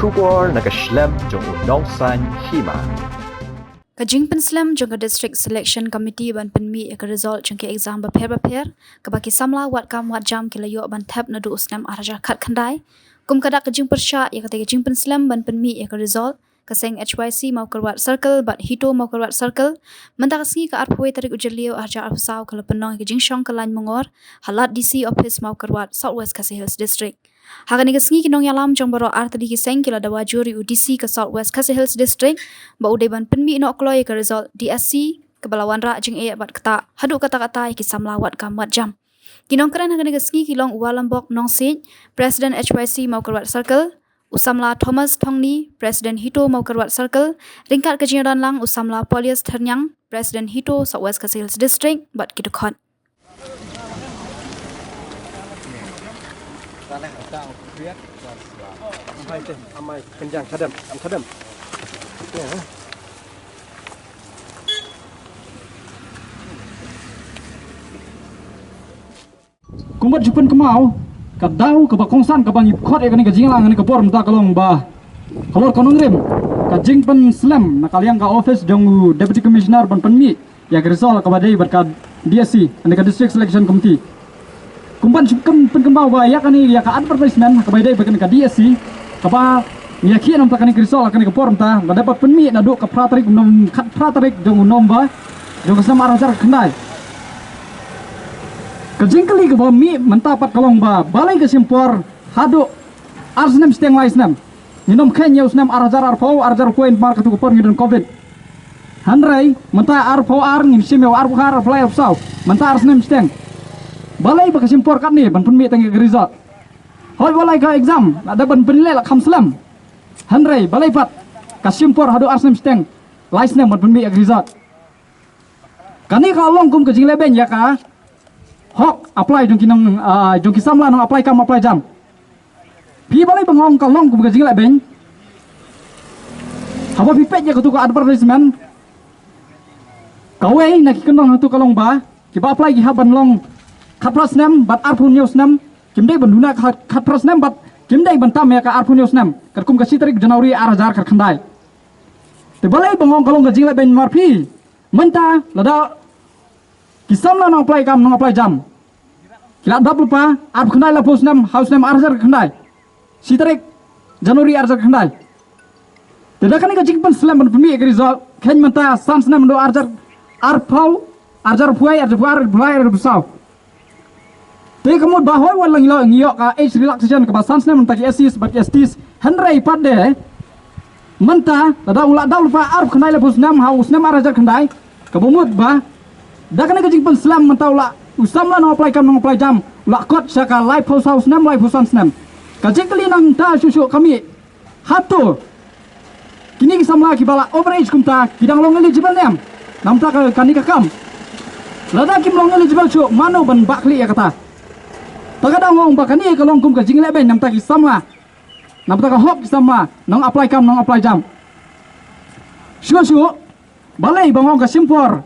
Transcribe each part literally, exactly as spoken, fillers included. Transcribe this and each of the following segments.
Khubor na ka shlem jong u Nongsaiñ Hima. Ka jingpynslem jong ka District Selection Committee ban pynmih ïa ka result jong ki exam bapher bapher, kaba ki samla wad kam wad jam ki la ïoh ban thep naduh u snem ar hajar khatkhyndai. Kum ka dak ka jingpyrshah ïa kata ka jingpynslem ban pynmih ïa ka result, ka seng H Y C Mawkyrwat Circle bad HITO Mawkyrwat Circle, mynta ka sngi ka arphew wei tarik u Jylliew ar hajar arphew saw ka la pynlong ïa ka jingshong ka lain mongor ha lad D C office Mawkyrwat, South West Khasi Hills District. Ha kane ka sngi ki nongïalam jong baroh artylli ki seng ki la dawa jur ïa u D C ka South West Khasi Hills District ba u dei ban pynmih noh kloi ïa ka result D S C kaba la wanrah jingeh bad ktah haduh katta katta ïa ki samla wad kam wad jam. Ki nongkren ha kane ka sngi ki long u Walambok Nongsiej, President H Y C Mawkyrwat Circle, u samla Thomas Thongni, President HITO Mawkyrwat Circle, ryngkat ka jingdon lang u samla Polius Thyrniang, President HITO South West Khasi Hills District bad ki dkhot. Kumba ju pynkynmaw, ka daw kaba kongsan kaba ngi khot ïa kane ka jingïalang ha kane ka por mynta ka long ba halor ka nongrim ka jingpynslem na ka liang ka office jong u Deputy Commissioner ban pynmih ïa ka result kaba dei bad ka D S C, ne ka District Selection Committee. Kumban shu pyn-, pynkynmaw ba ïa kane, ïa ka advertisement kaba dei bad kane ka D S C, kaba ïa ki nam ta kane ka result kane ka por mynta la dep pynmih naduh ka phra tarik u Nov-, khatphra tarik jong u November jong ka snem ar hajar khyndai. Ka jingkylli kaba mih mynta pat ka long ba balei ka shim por haduh ar snem shiteng lai snem. Ngin ym kheiñ ïa u snem ar hajar arphew, ar hajar arphew wei namar katu ka por ngi don covid. Hynrei mynta arphew ar ngin shim ïa u arphew khat, arphew lai, arphew saw. Mynta ar snem shiteng. Balei ba ka shim por katne ban pynmih tang ïa ka result? Hooid, wat la ka exam la dep ban pynleh la kham slem. Hynrei balei pat ka shim por haduh ar snem shiteng, lai snem ban pynmih ïa ka result? Kane ka long kum ka jinglehbeiñ ïa ka hok apply jong ki nong, ah, jong ki samla nong apply kam apply jam. Phi balei ba nga ong ka long kum ka jinglehbeiñ? Haba phi peit ïa katu ka advertisement, kawei na ki kyndong hangtu ka long ba kiba apply ki hap ban long khatphra snem bad arphew hynñiew snem, kim dei ban duna khat, khatphra snem bad kim dei ban tam ïa ka arphew hynñiew snem. Katkum ka shi tarik January ar hajar khatkhyndai. Te balei ba nga ong ka long ka jinglehbeiñ namar phi mynta lada ki samla nong apply kam nong apply jam, ki la dap lypa arphew khyndai, laiphew snem ha u snem ar hajar khyndai, shi tarik January ar hajar khyndai. Te da kane ka jingpynslem ban pynmih ïa ka result, kheiñ mynta san snem naduh ar hajar arphew, ar hajar arphew wei, ar hajar arphew ar, arphew lai, arphew saw. Te ka mut ba hooid wat la ngi ïoh, ngi ïoh ka age relaxation kaba san snem mynta ki S Cs bad ki S Ts, hynrei pat de mynta lada u la dap lypa arphew khyndai, laiphew snem ha u snem ar hajar khyndai, kaba mut ba da kane ka jingpynslem mynta u la, u samla nong apply kam nong apply jam u la kot sha ka laiphew saw snem, laiphew san snem. Ka jingkylli nangta shuh shuh ka mih, hato kine ki samla kiba la over age kumta ki dang long eligible ne em namar ka, kane ka kam? Lada kim long eligible shuh, mano ban bah khlieh ïa kata? Ta ka dang ong ba kane ka long kum ka jinglehbeiñ namar ki samla, namar ka hok ki samla nong apply kam nong apply jam. Shuh shuh, balei ba nga ong ka shim por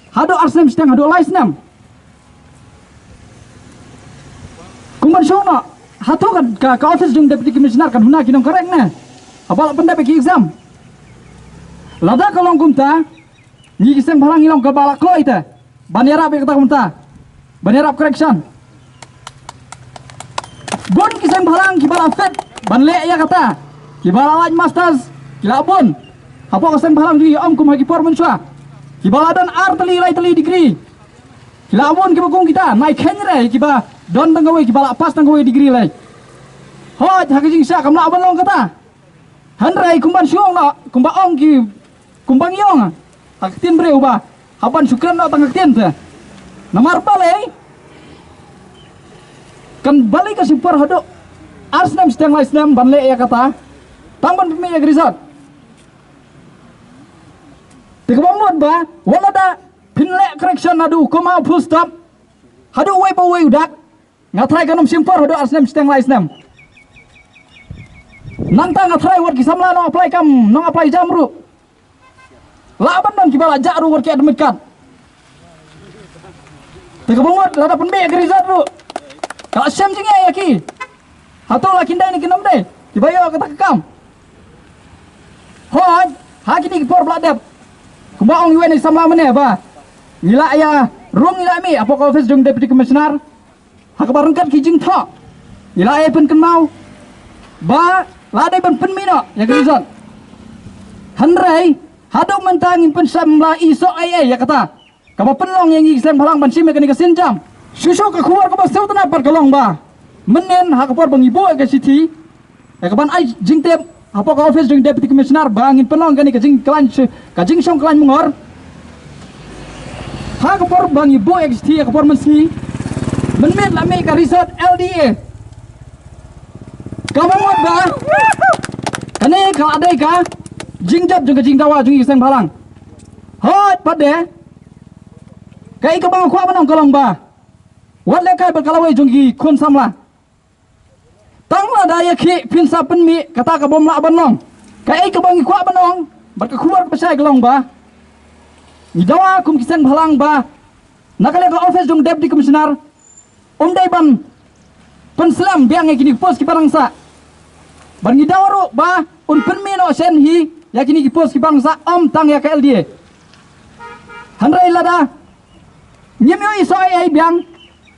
haduh ar snem shiteng haduh lai snem? Kumban shong noh, hato ka, ka, ka office jong Deputy Commissioner ka duna ki nongcorrect ne haba la pyndep ïa ki exam? Lada ka long kumta, ngi ki seng bhalang ngi long kaba la kloi te ban ïarap ïa kata kumta, ban ïarap correction. Bun ki seng bhalang kiba la fit ban leh ïa kata, kiba la lait masters ki la bun. Hapoh ka seng bhalang jong ngi, ym kum ha ki por mynshuwa, kiba la don ar tylli lai tylli degree ki la bun, kiba kum kita, nai kheiñ re kiba don tang kawei, kiba la pass tang kawei degree lei. Hooid, ha ka jingshisha kam lah ban long kata. Hynrei kumban shong noh, kumba ong ki, kumba ngi ong ha ka ktien briew ba hap ban shu kren noh tang ha ka ktien te. Namar balei, kan balei ka shim por haduh ar snem shiteng lai snem ban leh ïa kata, tang ban pynmih ïa ka result? Te kaba mut ba wat lada phin leh correction naduh comma, full stop, haduh uwei pa uwei u dak, nga tharai kan ym shim por haduh ar snem shiteng lai snem. Nangta nga tharai wat ki samla nong apply kam nong apply jam ruh, lah ban don kiba la jah ruh wat ki admit card. Te kaba mut lada pynmih ïa ka result ruh, ka la shem jingeh ïa ki. Hato la kin dei ne kin ym dei kiba ïoh kata ka kam? Hooid, ha kine ki por ba la dep, kumba ong ïa u samla mynne ba ngi la ïa rung, ngi la mih hapoh ka office jong Deputy Commissioner ha kaba ryngkat ki jingthoh. Ngi la ïa pynkynmaw ba la dei ban pynmih noh ïa ka result. Hynrei haduh mynta ngim pynsamla ei ei ïa kata kaba pynlong ïa ngi ki seng bhalang ban shim ïa kane ka sienjam. Shuh shuh ka khubor kaba sngewtynnat pat ka long ba mynnin ha ka por ba ngi buh ïa ka shithi, ïa ka ban ai jingtip hapoh ka office jong Deputy Commissioner ba ngin pynlong kane ka jingkhlaiñ, ka jingshong khlaiñ mongor. Ha ka por ba ngi buh ïa ka shithi ha ka por mynsngi, mynmiet la mih ka result L D A. Kaba mut ba kane ka la dei ka jingjop jong ka jingdawa jong ngi ki seng bhalang. Hooid pat de, kaei kaba nga kwah ban ong ka long ba wat lehkai bad ka lawei jong ki khun samla. Tang lada ïa khih phin sa pynmih, kata ka bym lah ban long. Kaei kaba ngi kwah ban ong bad ka khubor kaba shai ka long ba ngi dawa kum ki seng bhalang ba na ka liang ka office jong Deputy Commissioner um dei ban pynslem biang ïa kine ki post kiba dang sah. Bad ngi dawa ruh ba un pynmih noh shen hi ïa kine ki post kiba dang sah, ym tang ïa ka L D A. Hynrei lada ngim ïoh ei ei biang,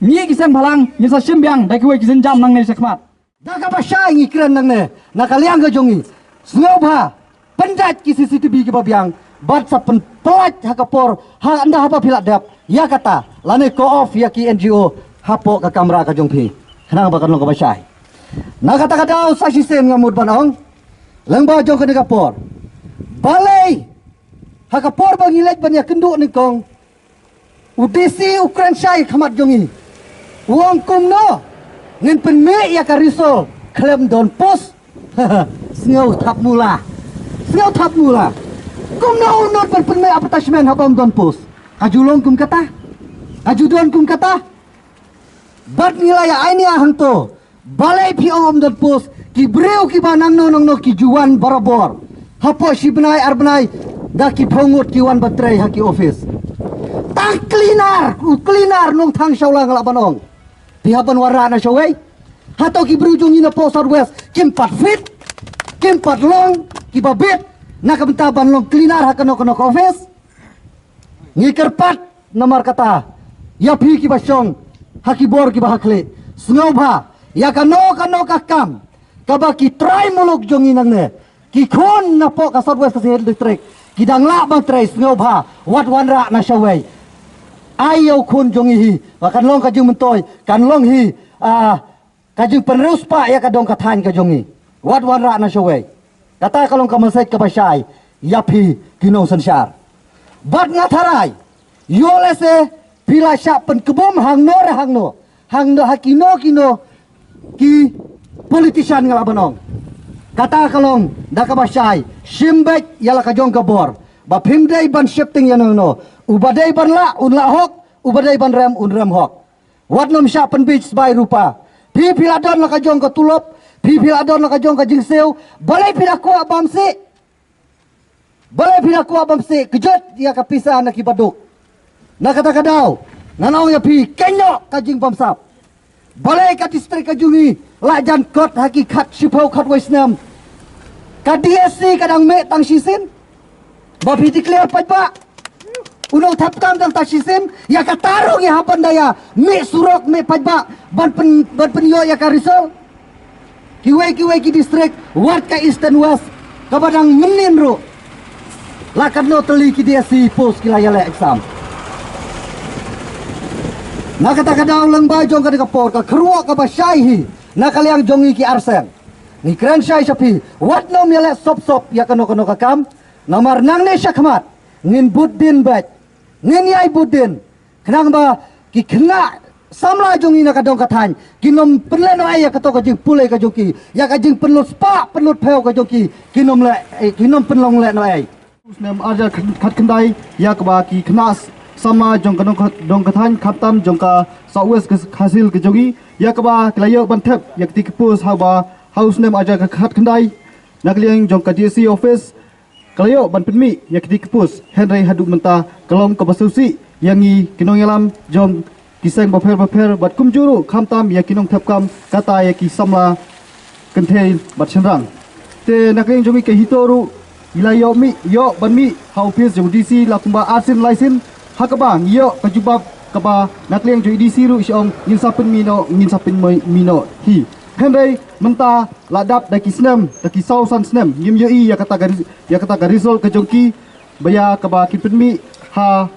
ngi ki seng bhalang ngin sa shim biang da kiwei ki sienjam nangne shakhmat. Da kaba shai ngi kren nangne na ka liang ka jong ngi, sngewbha pyndait ki C C T V kiba biang bad sa pynpait ha ka por, ha ynda haba phi la dep ïa kata, lane call off ïa ki N G O hapoh ka kamra ka jong phi, khnang ba kan long kaba shai. Na kata ka daw sa shisien nga mut ban ong, lyngba jong kane ka por, balei ha ka por ba ngi leit ban ïakynduh nyngkong, u D C u kren shai khmat jong ngi, u ong kumno ngin pynmih ïa ka result khlem don post. Sngew thap mula, sngew thap mula. Kumno u nud ban pynmih advertisement haba ym don post? Ka ju long kum kata, ka ju don kum kata. Bad ngi la ïa ai nia hangto, balei phi ong ym don post? Ki briew kiba nangno nangno ki ju wan barabor. Hapoh shi bnai ar bnai da ki phew ngut ki wan ban trei ha ki office. Tang cleaner, u cleaner Nongthangshaw la nga lah ban ong. Phi hap ban wanrah na shawei. Hato ki briew jong ngi napoh South West kim pat fit, kim pat long kiba bit na ka bynta ban long cleaner ha kano kano ka office? Ngi kyrpad namar kata ïa phi kiba shong ha ki bor kiba ha khlieh, sngewbha ïa kano kano ka kam kaba ki trai muluk jong ngi nangne, ki khun napoh ka South West Khasi Hills District ki dang lah ban trei, sngewbha wat wanrah na shawei. Ai ïa u khun jong ngi hi ba kan long ka jingmyntoi, kan long hi, ah, ka jingpynriewspah ïa ka dong ka thaiñ ka jong ngi. Wat wanrah na shawei. Kata ka long ka message kaba shai ïa phi ki nongsynshar. Bad nga tharai, ïoh lehse phi la shah pynkbum hangno re hangno, hangno ha kino kino ki politician nga lah ban ong. Kata ka long da kaba shai, shim beit ïa la ka jong ka bor. Ba phim dei ban sheptieng ïa nangno. Uba dei ban lah un lah hok, uba dei ban rem un rem hok. Wat nym shah pynbeit sbai rupa. Phi phi la don la ka jong ka tulop, phi phi la don la ka jong ka jingsiew, balei phi da kwah bam sih? Balei phi da kwah bam sih? Kjot ïa ka pisa na ki baduk. Na kata ka daw ngan ong ïa phi, kynnoh ka jingbamsap. Balei ka district ka jong ngi la jan kot ha ki khat shiphew khatwei snem? Ka D S C ka dang mih tang shisien ba phi declare paidbah. U nongthep kam dang tang shisien, ïa kata ruh ngi hap ban da ïa mih surok, mih paidbah ban pyn, ban pynïoh ïa ka result. Kiwei kiwei ki district, wat ka Eastern West kaba dang mynnin ruh la katno tylli ki D S C post ki la ïaleh exam. Na kata ka daw lyngba jong kane ka por, ka kyrwoh kaba shai hi na ka liang jong ngi ki arseng, ngi kren shai sha phi, wat nym ïaleh sop sop ïa kano kano ka kam. Namar nangne shakhmat ngin bud dien beit, ngin ïai bud dien, khnang ba ki khynnah samla jong ngi na ka dong ka thaiñ kin nym pynlehnohei ïa kato ka jingpule ka jong ki, ïa ka jingpynlut spah pynlut phew ka jong ki kin nym leh, eh, kin nym pynlong lehnohei. Snem arja khat khyndai ïa kaba ki khynnah samla jong ka dong ka, dong ka thaiñ khamtam jong ka South West Khasi Hills ka jong ngi, ïa kaba ki la ïoh ban thep ïa kiti ki post haba ha u snem arja khat khyndai na ka liang jong ka D S C office ka la ïoh ban pynmih ïa kiti ki post, hynrei haduh mynta ka long kaba sngewsih ïa ngi ki nongïalam jong ki seng bapher bapher bad kumjuh ruh khamtam ïa ki nongthep kam, kata ïa ki samla kynthei bad shynrang. Te na ka liang jong ngi ka HITO ruh Ngi la ïoh mih, ïoh ban mih ha ophis jong u D C la kumba ar sien lai sien. Ha kaba ngi ïoh ka jubab kaba na ka liang jong u D C ruh shu ong ngin sa pynmih noh, ngin sa pynmih noh hi. Hynrei mynta la dap da ki snem, da ki saw san snem, ngim ïohi ïa kata ka ri-, ïa kata ka result ka jong ki, ba ïa kaba kin pynmih ha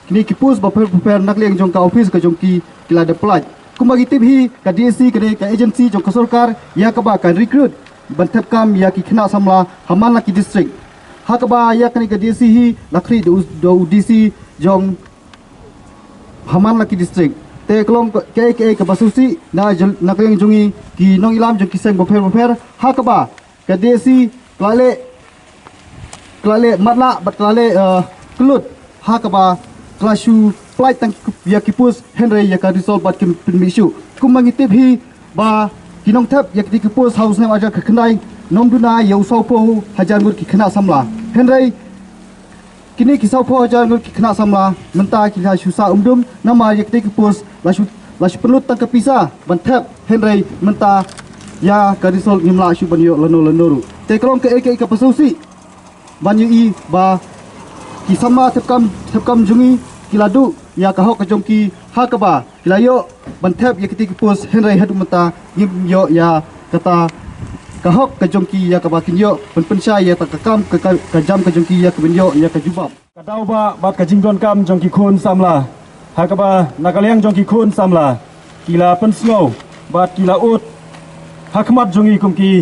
kine ki post bapher bapher na ka liang jong ka ophis ka jong ki, ki la dep pyllait. Kumba ngi tip hi, ka D S C ka dei ka agency jong ka sorkar ïa kaba ka recruit ban thep kam ïa ki khynnah samla ha man la ki district. Ha kaba ïa kane ka D S C hi la khlieh da u, da u D C jong ha man la ki district. Te ka long kaei kaei kaba sngewsih na jyl-, na ka liang jong ngi ki nongïalam jong ki seng bapher bapher, ha kaba ka D S C ka la leh, ka la leh matlah bad ka la leh, eh, kyllut ha kaba ka la shu pyllait tang ïa ki post, hynrei ïa ka result bad kim pynmih shuh. Kumba ngi tip hi ba ki nongthep ïa kiti ki post ha u snem ar hajar khyndai ym duna ïa u sawphew hajar ngut ki khynnah samla. Hynrei kine ki sawphew hajar ngut ki khynnah samla mynta ki la shu sah umdum namar ïa kiti ki post la shu, la shu pynlut tang ka pisa ban thep, hynrei mynta ïa ka result ngim lah shuh ban ïoh lano lano ruh. Te ka long kaei kaei kaba sngewsih ban ïohi ba ki samla thep kam, thep kam jong ngi ki la duh ïa ka hok ka jong ki ha kaba ki la ïoh ban thep ïa kiti ki post, hynrei haduh mynta ngim ïoh ïa kata ka hok ka jong ki ïa kaba kin ïoh ban pynshai ïa kata ka kam ka, ka, ka jam ka jong ki ïa kaban ïoh ïa ka jubab. Ka daw ba bad ka jingdonkam jong ki khun samla, ha kaba na ka liang jong ki khun samla ki la pynsngew bad ki la ud ha khmat jong ngi kum ki,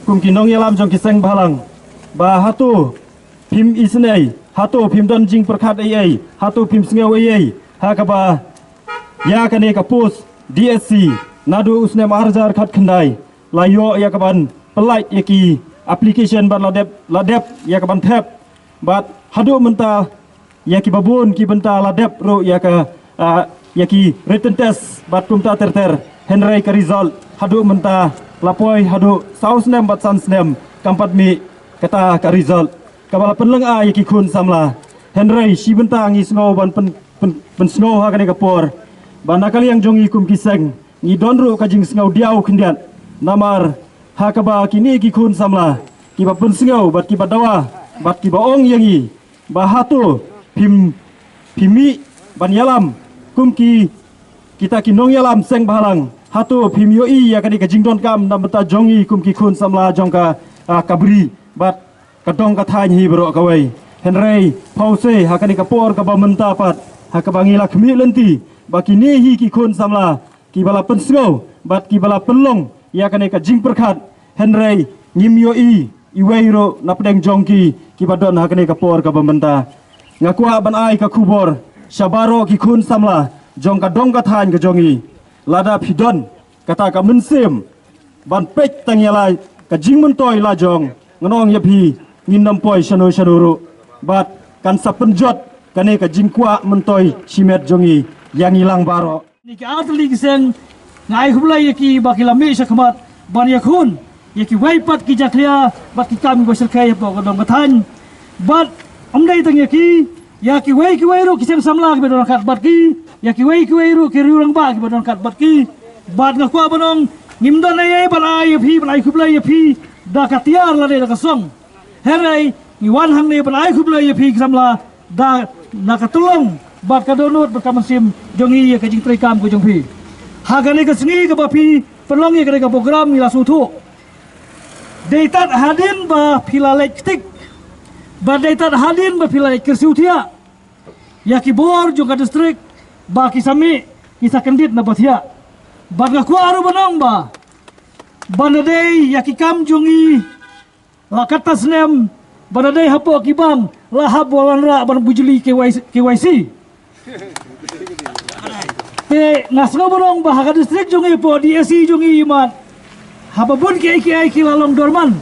kum ki nongïalam jong ki seng bhalang, ba hato phim isynei, hato phim don jingpyrkhat ei ei, hato phim sngew ei ei ha kaba ïa kane ka post D S C naduh u snem ar hajar khatkhyndai la ïoh ïa kaban pyllait ïa ki application bad la dep, la dep ïa kaban thep. Bad haduh mynta ïa kiba bun ki bynta la dep ruh ïa ka, ah, ïa ki written test bad kumta ter ter, hynrei ka result haduh mynta la poi haduh saw snem bad san snem kam pat mih kata ka result kaba la pynlyngngoh ïa ki khun samla. Hynrei shi bynta ngi sngew ban pyn, pyn, pynsngew ha kane ka por ba na ka liang jong ngi kum ki seng ngi don ruh ka jingsngew diaw khyndiat namar ha kaba kine ki khun samla kiba pynsngew bad kiba dawa bad kiba ong ïa ngi ba hato phim, phim mih ban ïalam kum ki, kita ki nongïalam seng bhalang, hato phim ïohi ïa kane ka jingdonkam na bynta jong ngi kum ki khun samla jong ka, ah, ka bri bad ka dong ka thaiñ hi baroh kawei. Hynrei phewse ha kane ka por kaba mynta pat ha kaba ngi la khmih lynti ba kine hi ki khun samla kiba la pynsngew bad kiba la pynlong ïa kane ka jingpyrkhat, hynrei ngim ïohi iwei ruh na pdeng jong ki kiba don ha kane ka por kaba mynta. Nga kwah ban ai ka khubor sha baroh ki khun samla jong ka dong ka thaiñ ka jong ngi, lada phi don kata ka mynsiem ban peit tang ïa la ka jingmyntoi la jong, ngan ong ïa phi ngin ym poi shano shano ruh bad kan sa pynjot kane ka jingkwah myntoi shimet jong ngi ïa ngi lang baroh. Kine ki artylli ki seng nga ai khublei ïa ki ba ki la mih shakhmat ban ïakhun ïa kiwei pat ki jakhlia bad ki kam kiba shyrkhei hapoh ka dong ka thaiñ. Bad ym dei tang ïa ki, ïa kiwei kiwei ruh ki seng samla kiba don ryngkat bad ki, ïa kiwei kiwei ruh ki riew rangbah kiba don ryngkat bad ki. Bad nga kwah ban ong ngim don ei ei ban ai ïa phi, ban ai khublei ïa phi da ka tiar lane da ka song. Hynrei ngi wan hangne ban ai khublei ïa phi ki samla da na ka tyllong bad ka dohnud bad ka mynsiem jong ngi ïa ka jingtreikam ka jong phi. Ha kane ka sngi kaba phi pynlong ïa kane ka program ngi la sngewthuh. Dei tad hadien ba phi la leit ktik bad dei tad hadien ba phi la leit kyrsiew thiah ïa ki bor jong ka district ba ki sa mih ki sa kyndit na ba thiah. Bad nga kwah ruh ban ong ba ban da dei ïa ki kam jong ngi la katta snem ban da dei hapoh ki bank la hap ba wanrah ban bujli K Y C, K Y C. Te nga sngew ban ong ba ha ka district jong ngi hapoh D S C jong ngi imat haba bun kiei kiei ki la long dormant.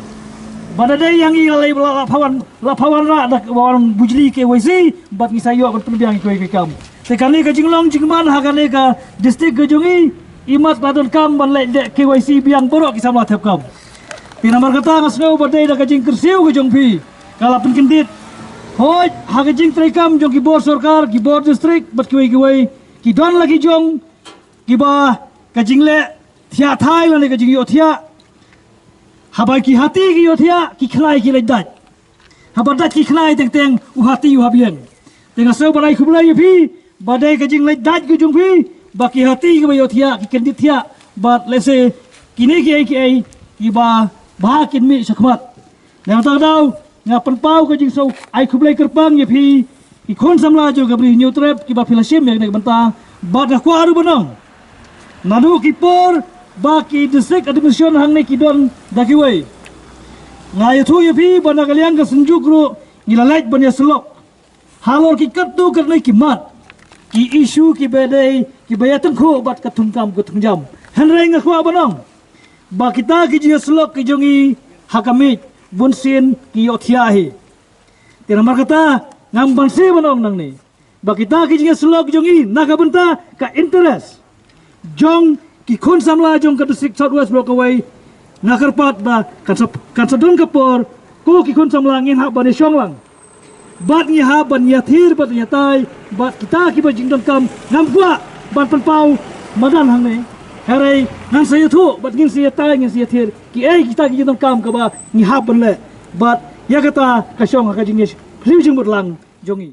Ban da dei ïa ngi la, la, la pha wan, la pha wanrah da ka wan bujli K Y C bad ngi sa ïoh ban pynbiang ïa kiwei ki kam. Te kane ka jinglong jingman ha kane ka district ka jong ngi imat la donkam ban leit deh K Y C biang baroh ki samla thep kam. Te namar kata nga sngew ba dei da ka jingkyrsiew ka jong phi ka la pynkyndit. Hooid, ha ka jingtreikam jong ki bor sorkar, ki bor district bad kiwei kiwei ki don la ki jong kiba ka jingleh thiah thai lane ka jingïohthiah. Haba ki hati ki ïohthiah, ki khlai ki leit dait. Haba dait ki khlai teng teng u hati u hap ïeng. Te nga sngew ban ai khublei ïa phi ba dei ka jingleit dait ka jong phi, ba ki hati kiba ïohthiah ki kyndit thiah, bad lehse kine kiei kiei kiba bha kin mih shakhmat. Nangta ka daw nga pynpaw ka jingsngew ai khublei kyrpang ïa phi ki khun samla jong ka Bri Hynñiewtrep kiba phi la shim ïa kane ka bynta, bad nga kwah ruh ban ong, naduh ki por ba ki district administration hangne ki don da kiwei, nga ïathuh ïa phi ba na ka liang ka Synjuk ruh ngi la leit ban ïasyllok halor ki katto katne ki mat, ki issue kiba dei kiba ïatyngkhuh bad ka thungkam ka thungjam. Hynrei nga kwah ban ong ba kita ki jingïasyllok ki jong ngi ha ka miej bunsien ki ïohthiah hi. Te namar kata ngam banse ban ong nangne ba kita ki jingïasyllok jong ngi na ka bynta ka interest jong ki khun samla jong ka district South West baroh kawei. Nga kyrpad ba kan sa, kan sa don ka por ko ki khun samla ngin hap ban ïashong lang, bad ngi hap ban ïathir bad ïatai bad kita kiba jingdonkam. Ngam kwah ban pynpaw madan hangne, hynrei ngan sa ïathuh bad ngin sa ïatai, ngin sa ïathir kiei kita ki jingdonkam kaba ngi hap ban leh, bad ïa kata ka shong ha ka jingïakhlieh jingmut lang jong ngi.